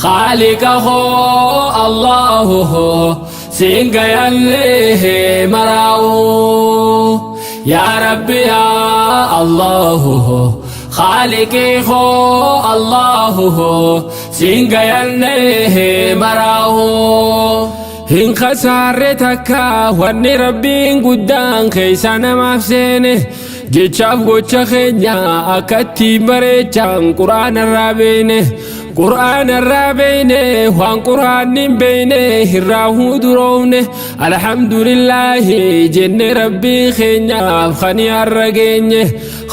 Khaaliqa koo Allahu siin gayallee maraa'u. Yaa Rabbi yaa Allahu Khaaliqii koo Allahu siin gayallee maraa'u. Hin khasaarre takka wanni Rabbiin guddaan keessa namaaf seene jechaaf gocha keenya akka ittiin bareechaan quraana irraa beeyne quraana irraa beeyne waan quraanni hin beeyne irraa huduroofne alhamdulillaahi jenne Rabbii keenyaaf kani har'a geenye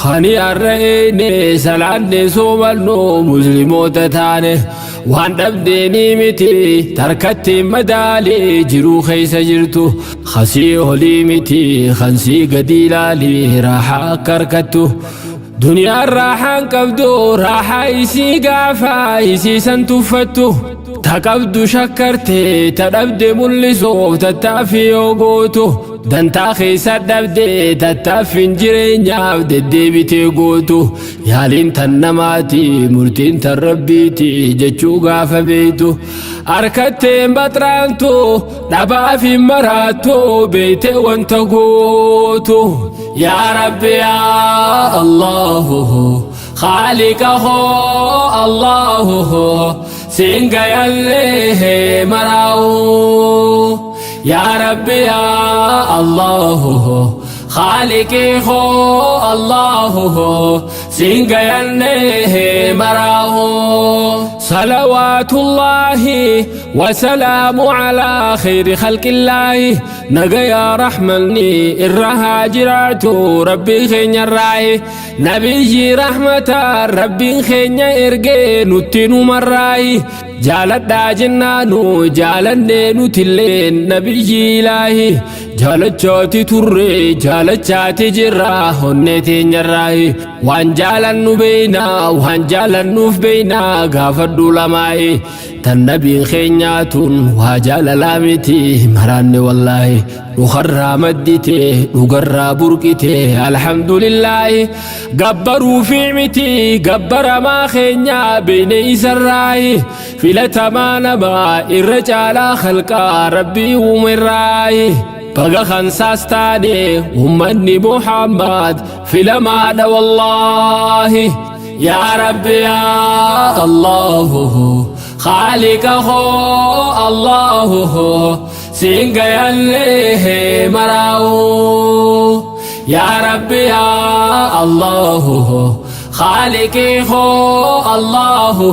kani har'a eeyne salaanne soomannu muslimoota taane waan dhabdeenii miti tarkatti madaalii jiruu keessa jirtu khasii olii miti kansii gadi ilaalii raaxaa akka harkattu duniyaan raaxaan qabdu raaxaa isii gaafa isii san tuffattu ta qabdu shakkarte ta dhabde mul'isuuf tattaaffii yoo gootu dantaa keessa dhabde tattaaffiin jireenyaaf deddeebitee gootu yaaliin tan namaati murtiin tan rabbiiti jechuu gaafa beeytu harkatteen baxraantu dhabaaf hin maraattu beeyte wanta gootu yaa rabbi yaa allahu khaaliqa koo allahu siin gayallee maraa'u yaa rabbi yaa allahu khaaliqii koo allahu siin gayallee maraa'u salawaatullaahi wasalaamu alaa khayri khalqillaahi nagaya rahmanni irra haa jiraatu rabbii keenyarraayi nabiyyi rahmata rabbiin keenya ergee nutti numarraayi jaaladhaa jennaanu jaalannee nutilleen nabiyyi ilaahi jaalachaati turre jaalachaati jirra onnee teenyarraayi waan jaalannu beeynaa waan jaalannuuf beeynaa gaafadhu lamaayi tan nabiin keenyaatun waa jaalalaa miti maraanne wallaahi dhugarraa maddite dhugarraa burqite alhamdulillaahi gabbaruu fi miti gabbaramaa keenyaa beeyne isarraayi filatamaa namaa irra caalaa khalqaa rabbii uumerraayi baga kansaas taane ummanni Muhammad filamaadha wallaahi yaa rabbi yaa allahu khaaliqa koo allahu siin gayallee maraa'u yaa rabbi yaa allahu khaaliqii koo allahu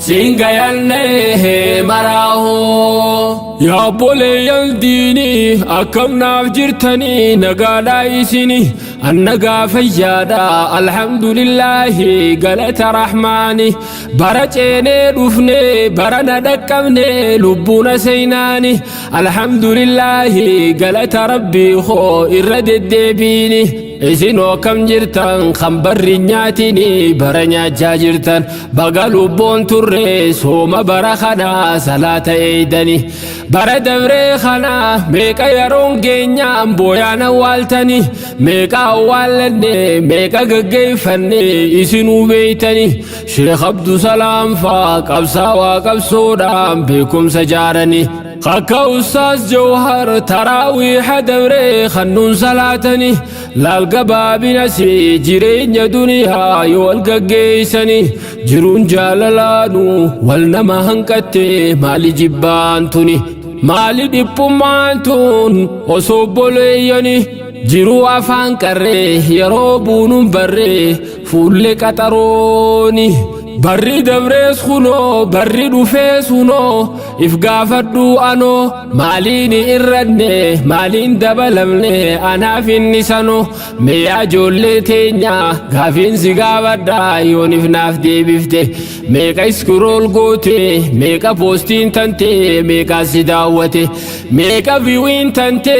siin gayallee maraa'u yaa obboleeyyan diinii akkam naaf jirtanii nagaadhaa isini annagaa fayyaadha alhamdulillaahi galata rahmaani bara ceenee dhufne bara na dhaqqabne lubbuuna seynaani alhamdulillaahi galata rabbii koo irra deddeebiini isinoo akkam jirtan kan barri nyaatini bara nyaachaa jirtan baga lubbuun turre sooma bara kana salaata eeydani bara dabree kana meeqa yeroon geenyaan booyaan awwaaltani meeqa awwaallanne meeqa gaggeeffanne isinuu beeytani Sheekh Abdusalaam faa qabsaawaa qabsoodhaan beekumsa jaarani akka Ustaaz Jawhar taraawiiha dabree kannuun salaatani laal gabaabinasi jireenya duniyaa yoo wal gaggeessani jiruun jaalalaanu wal nama hanqatte maali jibbaan tuni maali dhiphummaan tun osoo obboleeyyani jiruu afaan qarree yeroo buunuun barree fuullee qaxarooni barri dabrees kunoo barri dhufees kunoo if gaafadhu anoo maaliin irranne maaliin dabalamne anaaf inni sanoo meeyaa ijoollee teenya gaafiin si gaafadha yoonif naaf deebifte meeqa scroll goote meeqa postiin tante meeqa si daawwate meeqa viewiin tante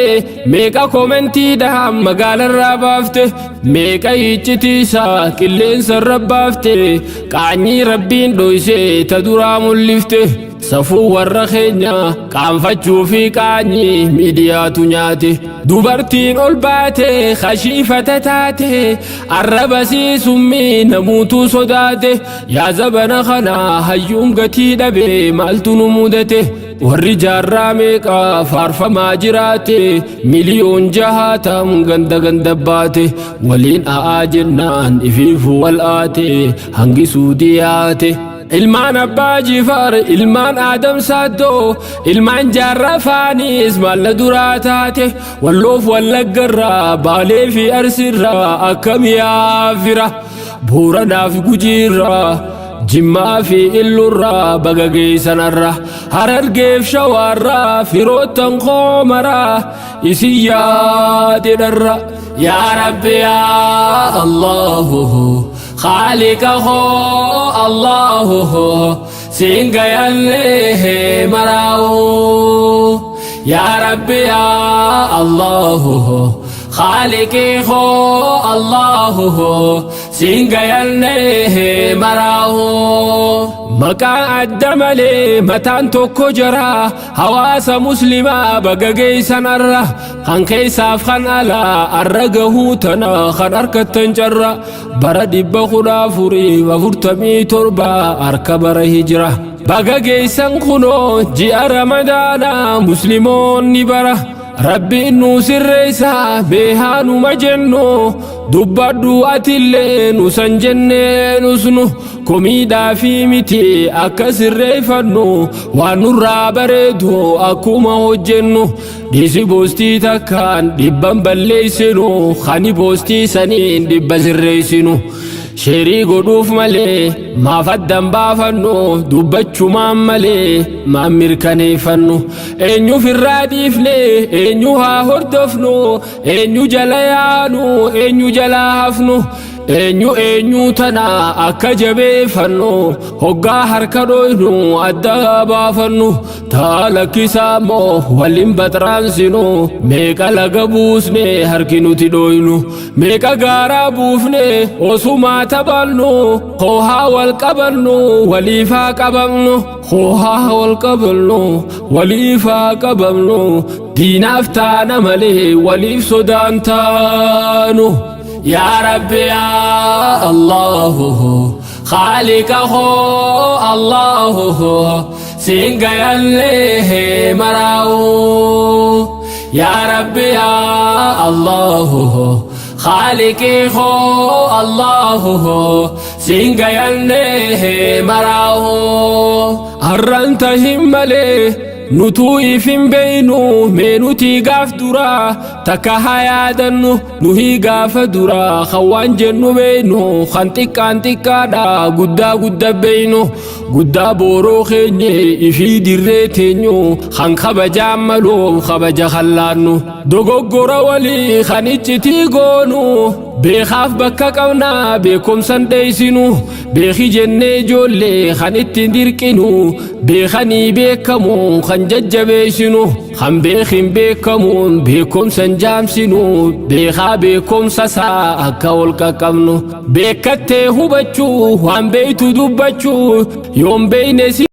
meeqa commentiidhaan magaalarraa baafte meeqa iccitiisaa qilleensarra baafte qaanyii rabbiin dhoyse ta duraa mul'ifte. Safuu warra keenya qaanfachuu fi qaanyii miidiyaatu nyaate. Dubartiin ol baate kashiifata taate, arraba summii namuutu sodaate. Yaa zabana kana, hayyuun gatii dhabe, maaltu nu mudate? Warri jaarraa meeqa faarfamaa jiraate, miliyoon jahaatam ganda ganda baate, waliin a'aa jennaan ifiifu wal aate, hangisuu diyaate. Ilmaan Abbaa Jifaar, ilmaan Aadam Saaddoo, ilmaan Jaarraa Faanis maalla duraa taate. Walloof Wallaggarraa, Baalee fi Arsiirraa, akkam yaafira, Booranaaf Gujiirraa, Jimmaa fi Illurraa, baga geessanarra. Harargeef Shawaarraa, firoottan koomaraa, isin yaadedharra. Yaa Rabbi, yaa Allahu, خالق هو الله، سينغيالله مراو. يا ربي يا الله، خالقي هو الله، سينغيالله مراو. Maqaa adda malee mataan tokko jira. Hawaasa Muslimaa, baga geessanarra. Kan keessaaf kan alaa arra gahuu tana kan harkattan carra. Bara 1447 harka bara hijira baga geessan. Kunoo ji'a Ramadaanaa, Musliimoonni bara Rabbiin nu sirreessa. Beehaanuma jennu dubbadhu atillee, nu san jennee nusnu komiidhaa fi miti akka sirreeffannu, waan nurraa bareedu akkuma hojjennu. Dhiisi, boostii takkaan dhibban balleessinu, kani boostii saniin dhibba sirreessinu. Sheerii godhuuf malee maaf addan baafannu? Dubbachumaan malee maan mirkaneeffannu? Eenyuuf irraa dhiifne? Eenyu haa hordofnu? Eenyu jala yaanu? Eenyu jala hafnu? Eenyu eenyu tana akka jabeeffannu? Hoggaa harka dhoynu adda baafannu, taa lakkisaa immoo waliin baxraansinu. Meeqa laga buusne harki nuti dhoynu? Meeqa gaaraa buufne osumaa taphannu? Hoohaa wal qabannu, waliifaa qabamnu. Hoohaa wal qabannu, waliifaa qabamnu. Diinaaf taana malee waliif sodaan taanu. يا ربي يا الله، خالقه الله، سينغيالله مراو. يا ربي يا الله، خالقه الله، سينغيالله مراو. Arranta hin malee nutuu ifin beeynu. Mee nuti gaaf duraa takka haa yaadannu. Nuhi gaafa duraa kan waan jennu beeynu, kan xiqqaan xiqqaadha, guddaa gudda beeynu, guddaa booroo keenye ifii dirree teenyu, kan kabajaan maluuf kabaja kallaannu, dogoggora walii kan iccitii goonu, beekaaf bakka qabnaa, beekumsan dheeysinu. Beeki jennee ijoollee kan ittiin dirqinu, beekanii beekamu kan jajjabeessinu, kan beekin beekamuun beekumsan jaamsinu, beekaa beekumsa isaa akka ol qaqqabnu, beekattee hubachuu, waan beeytu dubbachuu, yoon beeyne si.